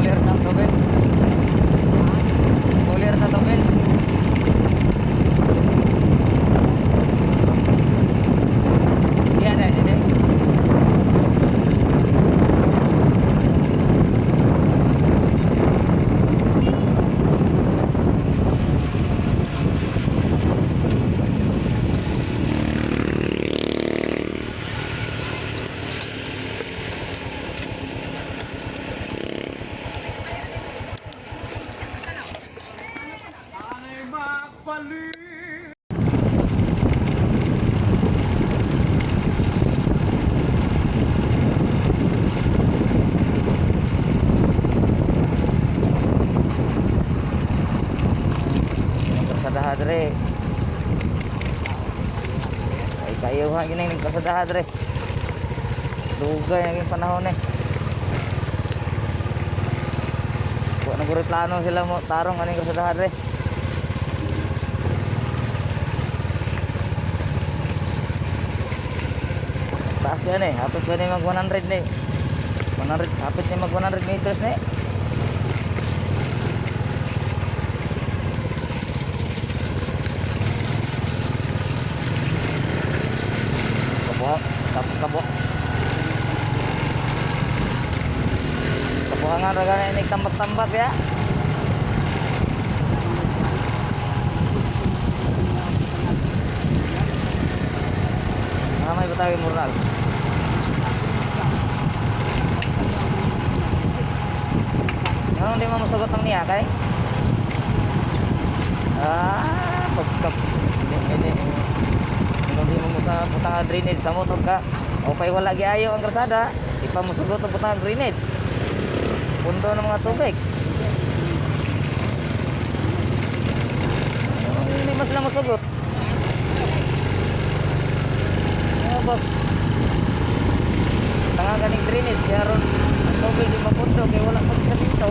Clear na tubel. Clear na tubel. Iya na dili. Sana'y makapali. Pasadaha dre. Ay kayo ha gini nagpasadaha dre. Dugay naging panahon eh. Wa na guri plano sila mo tarong aning kasadaha dre. Mas taas yan eh. Hapit ba ni mag 100 ni? 100, hapit ni mag 100 meters ni. Kabuha, kabuha. Kabuhangan ra gani ini tambak-tambak ya. Ramai ba tayo mural? Anong di mo musugot ng niya kay? Ah, pagka ini ini di mo sa butang nga drainage sa motor ka. O pay wala giayo ang krasada, di pa musugot og butang nga drainage. Pundo ng mga tubig. Oh, hindi man sila musugot. Ano ba? Tanga ganing drainage kaya ron ang tubig di mapundo kay wala pag sa dito.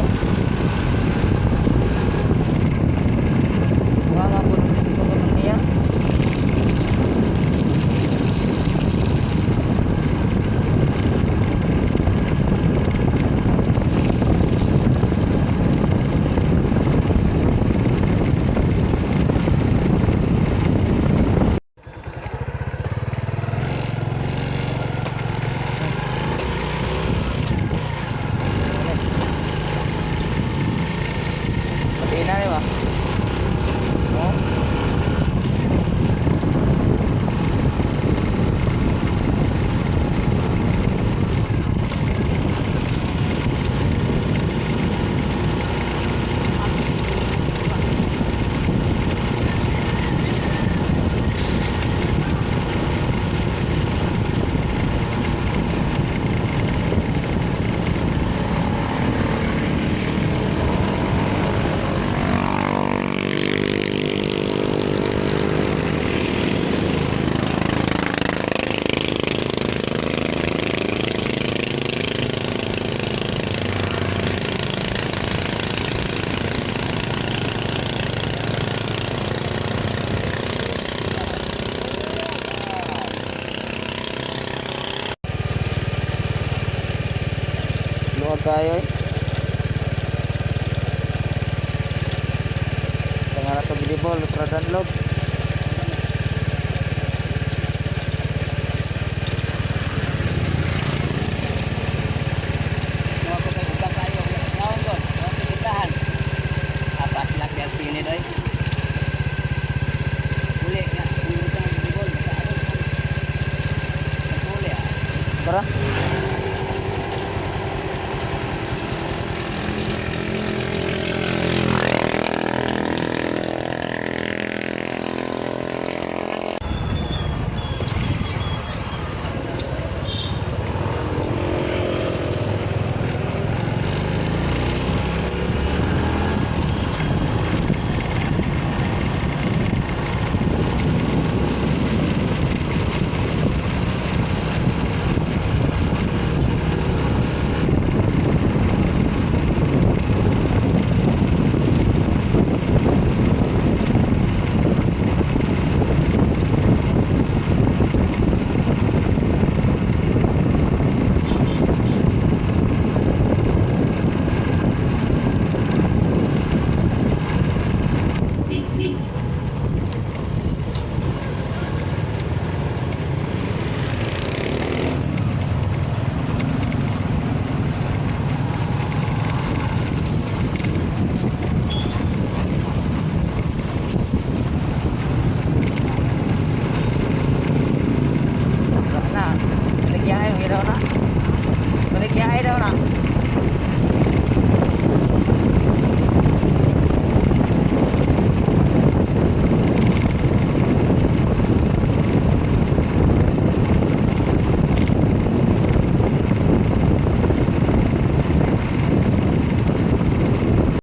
Wa nga po nung sugot ng niya. Pati na, di ba? Oh. Luwag kayo eh. Tanga na to gilibol, ultra danlog.